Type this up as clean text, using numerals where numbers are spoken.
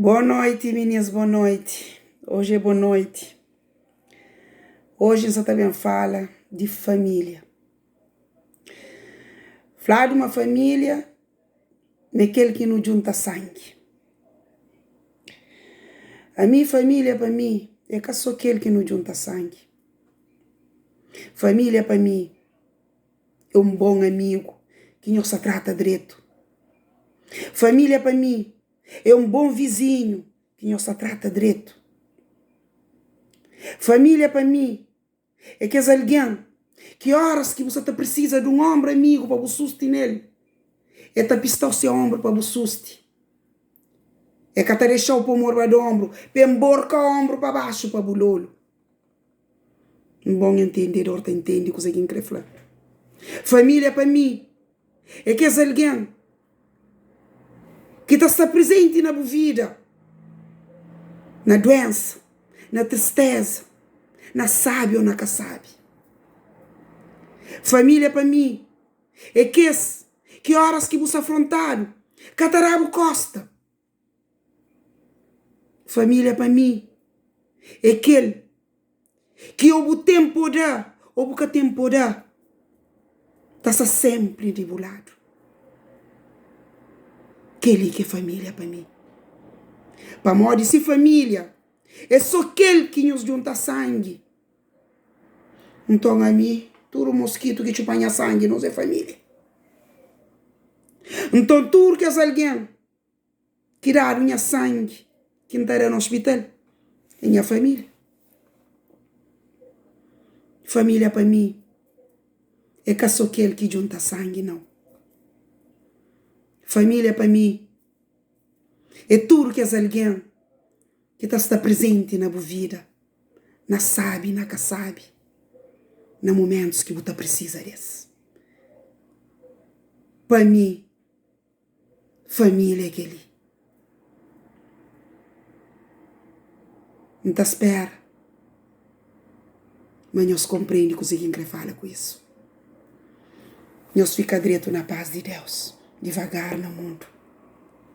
Boa noiti minis, boa noiti. Oji é boa noiti. Oji N sa ta ben fala di família. Fladu ma família ma é kel ki nu djunta sangi. Ami família pa mi é ka so kel ki nu djunta sangi. Família pa mi é un bon amigu ki nhos ta trata dretu. Família pa mi é un bon vizinhu ki nhos ta trata dretu. Família pa mi é kes algen ki óras ki bu sta ta prisiza di un onbru amigu pa bu susti nel, el ta pista-u se onbru pa bu susti. El ka ta dexa-u pô mon riba di onbru pa el nborka onbru pa baxu pa bu lolu. Un bon entendedor ta intende kuzê ki N krê fla. Família pa mi é kes algen ki ta sta prezenti na bu vida, na duénsa, na tristéza, na sábi ô na kasábi. Família pa mi é kes ki óras ki bu sta frontadu ka ta da-bu kósta. Família pa mi é kel ki ô bu ten pô da ô bu ka ten pô da, ta sta sénpri di bu ladu. Kel-li ki é família pa mi. Pamodi si família é sô kel ki nhos djunta sangi, nton ami tudu moskitu ki txupa nha sangi nos é família. Nton tudu kes algen. Ki dadu nha sangi ki N ta da na ospital é nha família. Família pa mi é ka so kel ki djunta sangi nau. Família pa mi é tudu kes algen ki ta sta prezenti na bu vida, na sábi na ka sábi, na mumentus ki bu ta prisiza des. Pa mi. Família é kel-li. N ta spera ma nhos konprende kuzê ki N krê fala ku isu. Nhos fika dretu na pas di Deus, divagar na mundu.